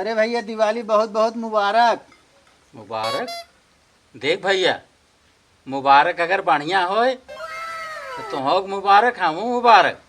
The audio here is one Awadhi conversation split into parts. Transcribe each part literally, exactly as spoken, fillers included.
अरे भइया, दिवाली बहुत बहुत मुबारक। मुबारक? देख भइया, मुबारक अगर बढ़िया होए, तो तोहूँ के मुबारक, हमहूँ मुबारक।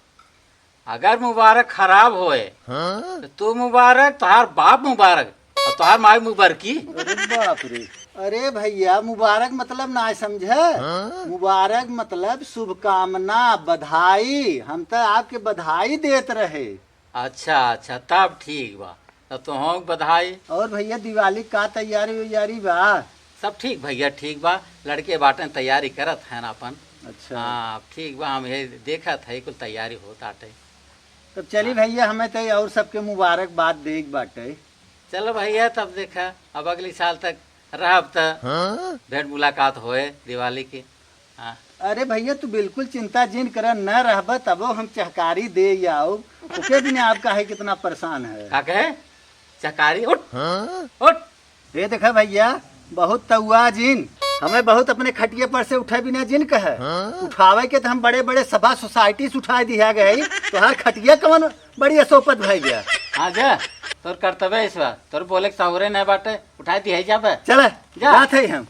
अगर मुबारक खराब होए, हाँ? तो तू मुबारक, तोहार बाप मुबारक, और तोहार माई मुबारकी। अरे बाप रे। अरे भइया, मुबारक मतलब ना समझे। हाँ? मुबारक मतलब शुभकामना, बधाई। हम तो आपके बधाई देत रहे। अच्छा, अच्छा, तब ठीक बा। तब तोहूँ के बधाई। और भइया, दिवाली का तैयारी वैयारी बा? सब ठीक भइया, ठीक बा। लड़के बाटें, तैयारी करत हैं अपन। अच्छा। हाँ, ठीक बा, हम ये देखत है, कुल तैयारी होत आटे। तब चली हाँ। भइया, हमें तो और सबके मुबारकबाद देख बाटे। चलो भइया, तब देखा, अब अगली साल तक रहब त हाँ? भेंट मुलाकात होए दिवाली के। हाँ। अरे भइया, तू बिल्कुल चिंता जिन कर, न रहब तबो हम चहकारी दे आउब। ओके बिना आप काहे कितना परेशान है? का कहे? चहकारी, उठ, हाँ? उठ। ये देखा भइया, बहुत तउआ जिन, हमें बहुत अपने खटिया पर से उठे बिना जिन कहे। हाँ? उठावे के तो हम बड़े बड़े सभा सोसाइटी से उठाए दिया गए, तोहार खटिया कवन बड़ी असोपत भई गया। हाँ जा, तोर कर्तव्य इस बा, तोर बोले के सहुरे नहीं बाटे, उठाए दिया जाबे। चले, जा। जात है हम।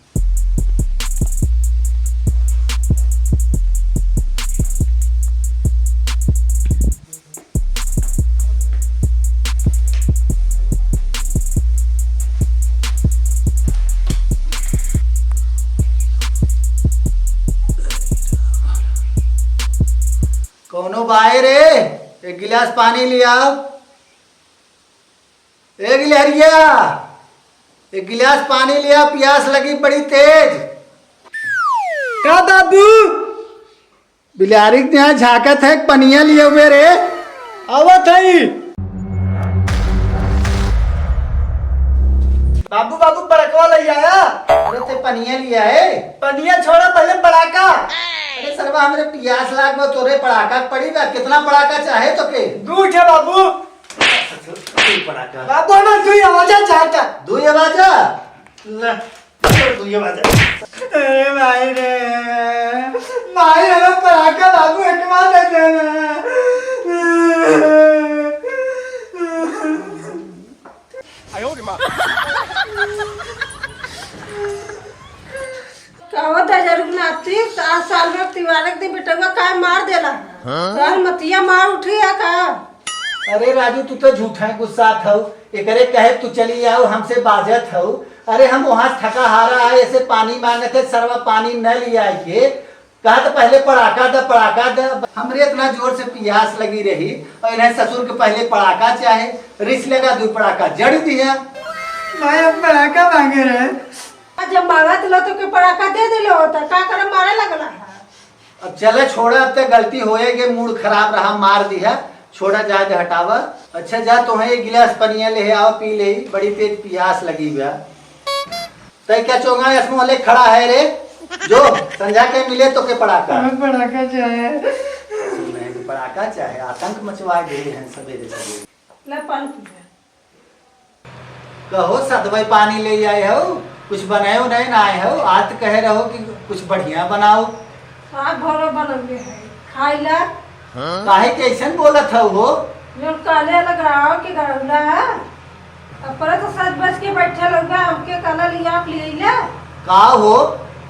कौनो बाए रे, एक गिलास पानी लिया। ए गिलहरिया, एक गिलास पानी लिया, प्यास लगी बड़ी तेज। का बाबू? बिलारी के यहाँ झांकत है, पनिया लिए हुए रे। आवत है। बाबू, बाबू, पड़कवा ले आया। अरे ते पनिया लिया है? पनिया छोड़ा, पहले पड़ाका। अरे सरवा, हमरे प्यास लाग बा, तोरे पड़ाका पड़ी बा। कितना पड़ाका चाहे तोके? दू ठे बाबू। दुई पड़ाका। बाबू, हमें दुई आवाजा चाहता। दुई आवाजा? ले, दुई आवाजा। अरे भाई रे, भाई, हमें पड़ाका बाबू एक बार दे देना। कहो दादा रघुनाथी, आज साल भर त्योहार के दिन बेटवा काहे मार देला? हाँ? तोहर मतिया मार उठी है का? अरे राजू, तू तो झूठा गुस्सात हऊ। एकरे कहे तू चली आऊ, हमसे बाजत हऊ। अरे हम वहाँ से थका हारा आए, ऐसे पानी मांगत है, सरवा पानी न लिया के। कहा तो पहले पड़ाका द, पड़ाका द। हमरे इतना जोर से पियास लगी रही और इन्हें ससुर के पहले पड़ाका चाहे, रिस लगा दू पड़ाका जड़ दिया। भाई, हम पड़ाका मांगे रहे। जब मांगत लो तो के पड़ाका दे दिलो होता, का करे मारे लगला है? अब चला छोड़ा, अब तक गलती होए के, मूड खराब रहा, मार दिया, छोड़ा, जाए दे, हटावा। अच्छा जा, तोहे एक गिलास पनिया ले आवा, पी ले, बड़ी तेज पियास लगी बा। तै क्या चोंगा ऐस मुँह ले खड़ा है रे? जो संझा के मिले तो के पड़ाका। हमें पड़ाका चाहे। नहीं, पड़ाका चाहे, आतंक मचवा दे हैं सवेरे सवेरे। ले पानी पी ले। कहो सदवई पानी ले आए हो, कुछ बनाए उनाए ना आए हो? आज तो कहे रहो कि कुछ बढ़िया बनाओ। साग भरो बनौले है, खाई ला। काहे के ऐसन बोलत हऊ हो? जौन काले लगाओ के गड़ौला है, अब पर तो सज बज के बैठे लौका, हमके काला लिया के लिए ले। का हो?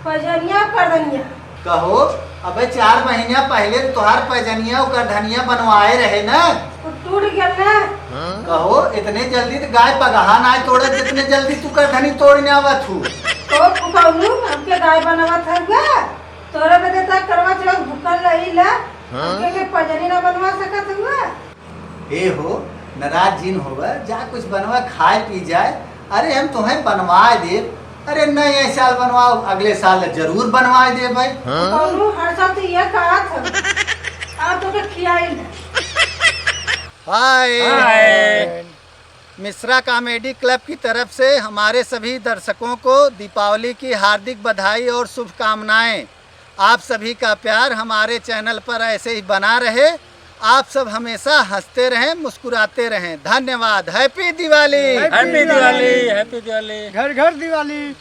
पैजनिया करधनिया। कहो, अबे चार महीना पहले तो तोहार पैजनिया और करधनिया बनवाए रहे ना। तो टूट गया ना। कहो, इतने जल्दी तो गाय पगहा ना तोड़े, जितने जल्दी तू करधनी तोड़ ना आवत हूँ। तो फुकाऊ, हमके गाय बनावत है क्या? तोरे बदे तक करवा चौथ भूखल रही ला, हमके के पैजनी ना बनवा सकत हुआ? ए हो, नाराज जिन होवे, जा कुछ बनवा खाए पी जाए। अरे हम तोहे बनवाए देब। अरे नहीं, ए साल बनवाओ, अगले साल जरूर बनवाए देब भाई। कौनो हर साल तो ये कहत है, आप तो के खियाई ना। हाय। हाय। मिश्रा कॉमेडी क्लब की तरफ से हमारे सभी दर्शकों को दीपावली की हार्दिक बधाई और शुभकामनाएं। आप सभी का प्यार हमारे चैनल पर ऐसे ही बना रहे। आप सब हमेशा हंसते रहें, मुस्कुराते रहें। धन्यवाद। हैप्पी दिवाली। हैप्पी दिवाली, हैप्पी दिवाली। घर घर दिवाली।